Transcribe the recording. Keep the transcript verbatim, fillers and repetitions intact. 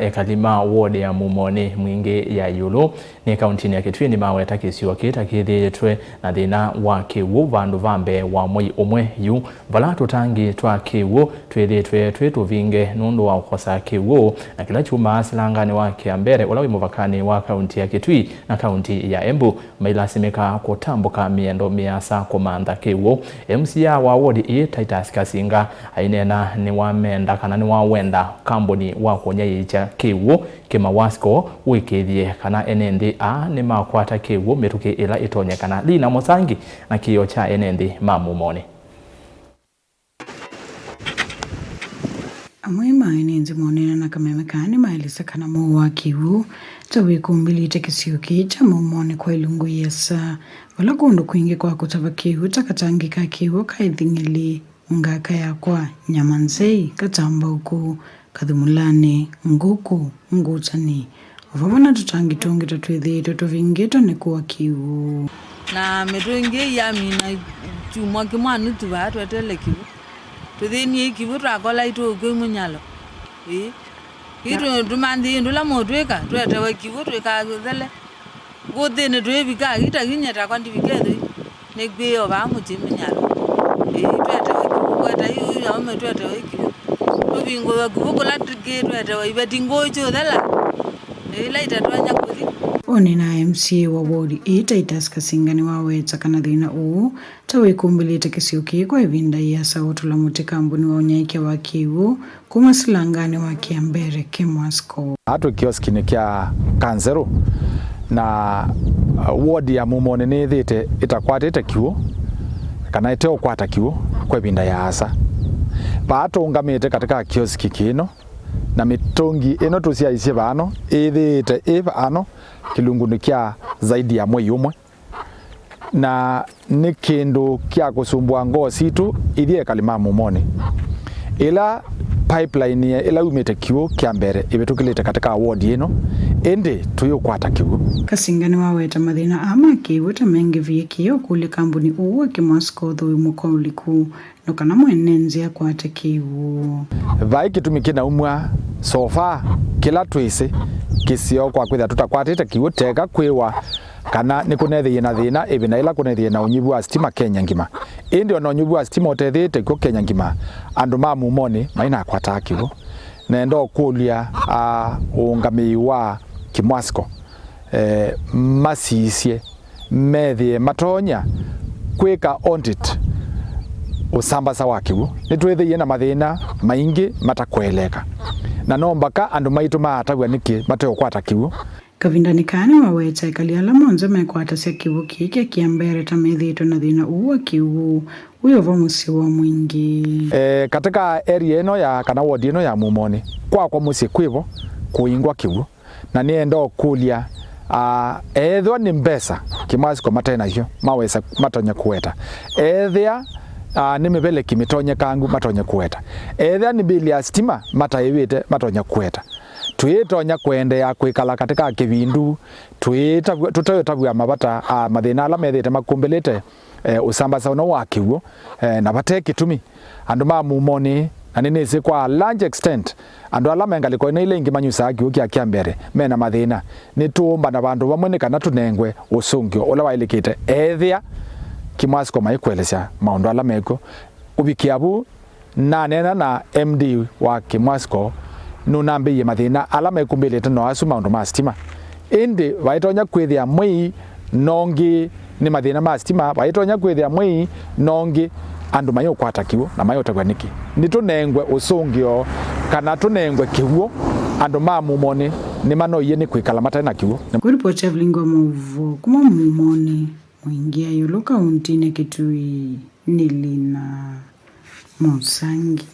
Ekali ma ward ya Mumoni Mwingĩ ya Ĩũlũ nĩ kauntinĩ ya Kitui nĩmaweta kĩsio kĩĩ ta kĩthĩĩtwe na thĩna wa kĩw'ũ vandũ va mbee wa mwei ũmwe yu, vala tũtangi twa kĩw'ũ twĩthĩĩtwe twĩ tũvinge nũndũ wa kũkosa kĩw'ũ, na kĩla kyumaa silanganĩ wa Kĩambere ũla wĩ mũvakanĩ wa kaunti ya Kitui na kaunti ya Embu. Mailasimĩka kũtambũka mĩendo mĩasa kũmantha kĩw'ũ. M C A wa ward ĩĩ, Titus Kasinga, aineena nĩwamenda kana nĩwawenda kambuni wa kũnyaĩĩkya kĩw'ũ kĩma Wasco wĩkĩĩthye kana ene nthĩ aa nĩmakwata kĩw'ũ mĩtũkĩ ĩla ĩtonyekana. Lina Mũsangi na kĩĩo kya ene nthĩ ma Mumoni. Amwe ma ene nthĩ moneena na kameme kaa nĩmaelesya kana mũuo wa kĩw'ũ ta wĩkũmbĩlĩte kĩsio kĩĩ kya Mumoni kwa ilungu iasa, vala kũndũ kwingĩ kwa kũtava kĩw'ũ ta katangi ka kĩw'ũ ka Ithing'ili, Ngaka Yakwa, Nyama Nzei, Katambaũku, Kathumulanĩ, Ngũkũ, Ngũtanĩ, o vamwe na tũtangi tũngĩ ta twĩthĩĩtwe tũvingĩtwe nĩ kũa kĩw'ũ. Na mĩtũngi ĩĩ yamina kyumwa kĩmwe na nusu vaa twetele kĩw'ũ. Tũthĩnie kĩw'ũ twakola itũũkw'ĩ mũnyalo. Ĩĩ. Ii tũ- tũmanthĩie ndũla mũtwĩka, twetewe kĩw'ũ twĩkathele. Ngũthĩnĩ twĩvika, ita kinya takwa ndivike thĩ. Nĩkwĩo vaa mũtĩ mũnyalo. Ĩĩ, twetewe kĩw'ũ, kweta yu, yu aume twetewe kĩw'ũ. Tũvingũwe kĩw'ũ kũla kĩ twetewe iveti ngũũ kyũthela. Ĩĩ, ila itatwanya kũthi. Ũnĩ na M C A wa ward ĩĩ, Titus Kasinga, nĩwaweta kana thĩna ũũ ta wĩkũmbĩlĩte kĩsio kĩĩ kwa ĩvinda ĩasa ũtũla mũtĩ kambuni wa ũnyaĩĩkya wa kĩw'ũ kuma silanganĩ wa Kĩambere Kimwasco. Atwĩ kioskinĩ kya Kanzerũ, na uh, ward ya Mumoni nĩyĩthĩĩte ĩtakwatĩte kĩw'ũ kana ĩteũkwata kĩw'ũ kwa ĩvinda yaasa. Vaa tũũngamĩte katika kioski kĩno, na mĩtũngi ĩno tũsyaisye vaano ĩthĩĩte ĩ vaano kĩlungunĩ kya zaidi ya mwei ũmwe. Na nĩ kĩndũ kya kũsumbũa ngoo sitũ ithyĩ ekali ma Mumoni. Ĩla pipeline ĩla yumĩte kĩw'ũ Kĩambere ĩvĩtũkĩlĩte katika ward ĩno, ĩndĩ tũyũkwata kĩw'ũ. Kasinga nĩwaweta mathĩna aa ma kĩw'ũ ta mengĩvie kĩĩ ũkũlya kambuni ũũ wa Kimwasco ũthũimwe kwa ũliku no kana mwene nzĩa akwate kĩw'ũ. Vai kĩtumi kĩnaumw'a so far kĩla twĩsĩ kĩseo kwa kwĩthĩa tũtakwatĩte kĩw'ũ, teka kwĩwa kana nĩkũnethĩie na thĩna ĩvinda ĩla kũnethĩie na ũnyivu wa sitima Kenya ngima. Ĩndĩ ona ũnyivu wa sitima ũtethĩĩte kw'o Kenya ngima, andũ ma Mumoni mainakwataa kĩw'ũ. Nenda ũkũlya, a, ũũngamĩi wa Kimwasco, e, masisye methĩe matonya kwĩka audit ũsambasa wa kĩw'ũ. Nĩtwĩthĩie na mathĩna maingĩ matakũeleeka, na no mbaka andũ maitũ maatavw'a nĩkĩ mateũkwata kĩw'ũ. Kavindanĩ kaa nĩwaweta ekali ala monthe mekwatasya kĩw'ũ kĩĩ kya Kĩambere ta methĩĩtwe na thĩna ũũ wa kĩw'ũ wĩ o va mũsyĩ wa mwingĩ. E, katika area ĩno ya, kana ward ĩno ya Mumoni, kwakwa mũsyĩ kwĩvo kũingwa kĩw'ũ. Na nĩenda ũkũlya, a, ethĩwa nĩ mbesa Kimwasco mate nasyo, mawesa, matonye kũweta. Ethĩa, a, nĩ mĩveleki mĩtonyekangu, matonye kũweta. Ethĩa nĩ mbili ya sitima mataĩvĩte, matonye kũweta. Twĩtonya kũendeea kwĩkala katika kĩvindu, twĩtavw'a, tũteũtavw'a mavata, a, mathĩna ala methĩĩte makũmbĩlĩte, e, ũsambasa ũno wa kĩw'ũ, e, na vate kĩtumi. Andũ ma Mumoni, na nĩnĩsĩ kwa a large extent, andũ ala me ngalĩko ĩno ila ingĩ manyusaa kĩw'ũ kya Kĩambere, me na mathĩna. Nĩtũũmbana vandũ vamwe nĩ kana tũnengwe ũsũngĩo ũla waĩlĩkĩte ethĩa Kimwasco maikũelesya maũndũ ala mekw'o. Ũvikĩa vu, naneena na M D wa Kimwasco, nũnambĩie mathĩna ala mekumbĩlĩte no asu maũndũ ma sitima. Ĩndĩ vaitonya kwĩthĩa mwei nongĩ nĩ mathĩna ma sitima, vaitonya kwĩthĩa mwei nongĩ andũ mayũkwata kĩw'ũ na mayũtavw'a nĩkĩ. Nĩtũnengwe ũsũngĩo kana tũnengwe kĩw'ũ, andũ ma Mumoni nĩmanoie nĩ kwĩkala mate na kĩw'ũ. Kũripoti Evelyn Ngoma Ũvoo kuma Mumoni, Mwingĩ ya Ĩũlũ kauntinĩ Kitui, nĩ Lina Mũsangi.